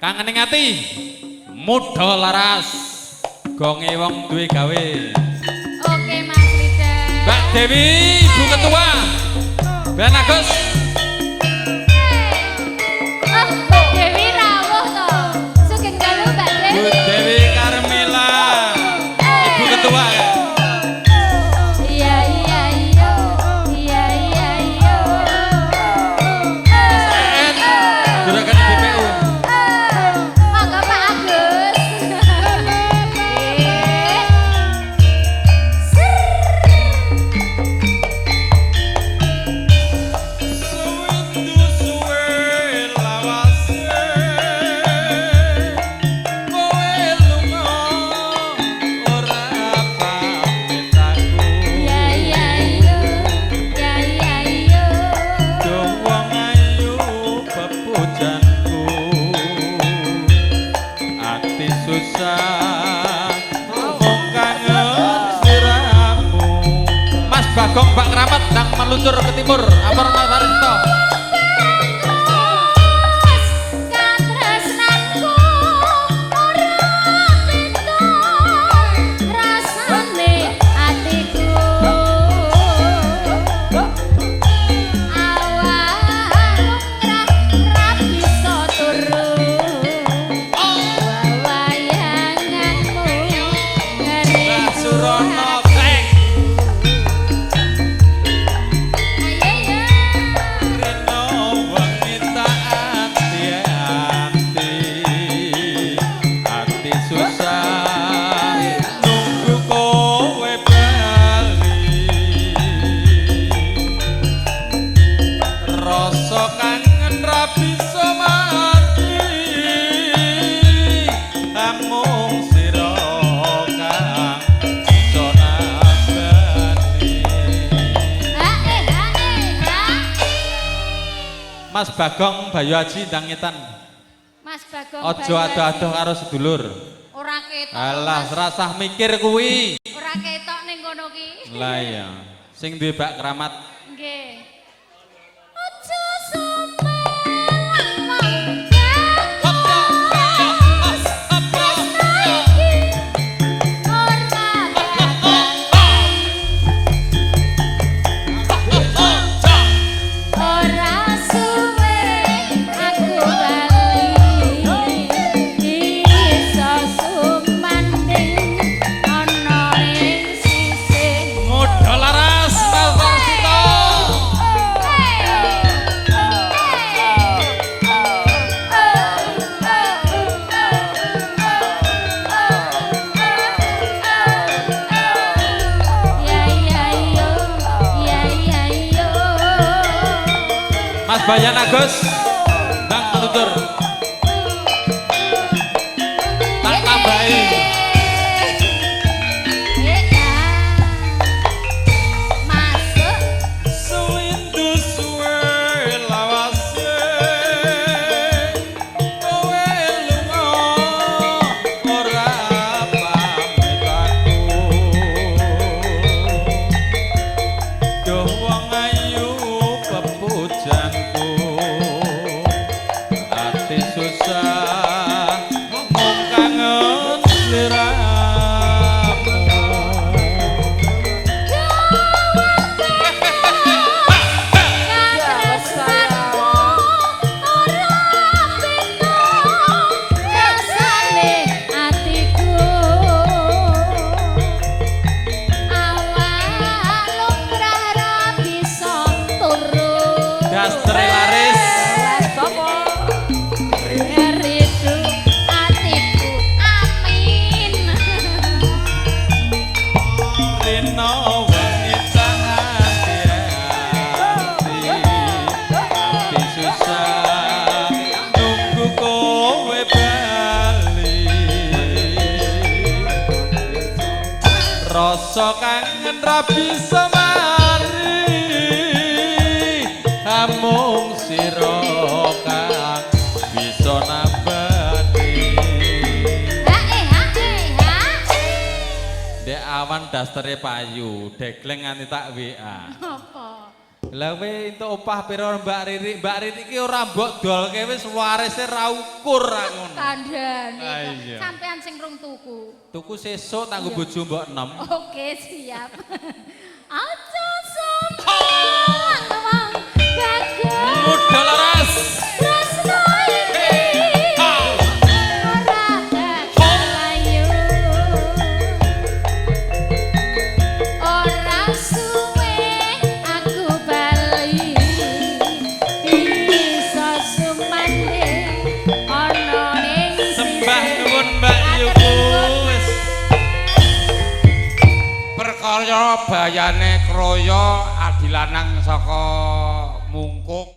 Kangen ning ati. Muda laras. Gonge wong duwe gawe. Oke Mas Rida. Mbak Dewi, Ibu Ketua. Ben Agus. Oh, Mbak Dewi rawuh to. Sugeng dalu Mbak Bu Dewi. Dewi Carmela. Ibu Ketua. Iya iya iya. Iya iya iya. En. Juragan BPU. Monggo Pak Agus. Nggih. Suwindu suwe lawase kowe lunga ora pamit aku. Iya iya iya. Iya iya iya. Duh wong ayu pepujanku, ati susah mung kangen sliramu. Mas Bagong Bak Kramat ndang meluncur ke timur. Apor Mas Aristo. Mas katresnanku ora beda rasane atiku, awak lumrah ra bisa turu, wayanganmu Mbah Surono Kleng. Ayo ya. Rino wengi tak ati-ati, ati susah nunggu kowe bali, rasa kangen ra bisa mati, amung sira kang bisa nambani. Hae hae hae. Mas Bagong Bayu Aji ndang ngetan. Mas Bagong Aja Bayu Aji. adoh-adoh karo sedulur. Ora ketok. Alah, Mas. rasah mikir kuwi. Ora ketok ning kono ki. Lah iya, sing duwe bak keramat. Nggih. Aja sampe lawang bagus. Tresno iki ora bakal ora suwe aku bali, iso sumanding ana ing sisih. Muda laras Mas Warsito. Ya ya yo, ya ya yo. Mas Bayan Agus ndang meluncur. Tak tambahi. Masuk. Suwindu suwe lawase kowe lunga ora pamit aku. Duh wong ayu pepujanku, ati susah mung kangen sliramu. Katresnanku ora beda rasane atiku, awak lumrah ra bisa turu. Dastere laris. Ngeridu atiku, amin. Rino wengi tak ati-ati, ati susah nunggu kowe bali, rasa kangen ra bisa mari, amung sira kang bisa nambani. Hae hae hae. Dek awan dastere payu, degleng nganti tak WA. Apa? Lah kowe entuk opah pira, Mbak Riri? Mbak Riri iki ora mbok dolke wis warise ra ukur aku ngono. Kandhane. Ah, iya. Sampean sing rung tuku. Tuku sesuk tanggo bojo mbok enem. Oke, siap. Aja sampean wong bagus. Muda laras. Tresno iki ora bakal layu. Ora suwe aku bali bisa sumandhing ana ning Sembah sisih. Nuwun, Mbak Yuku. Wis. Perkara bayane kroya adi lanang saka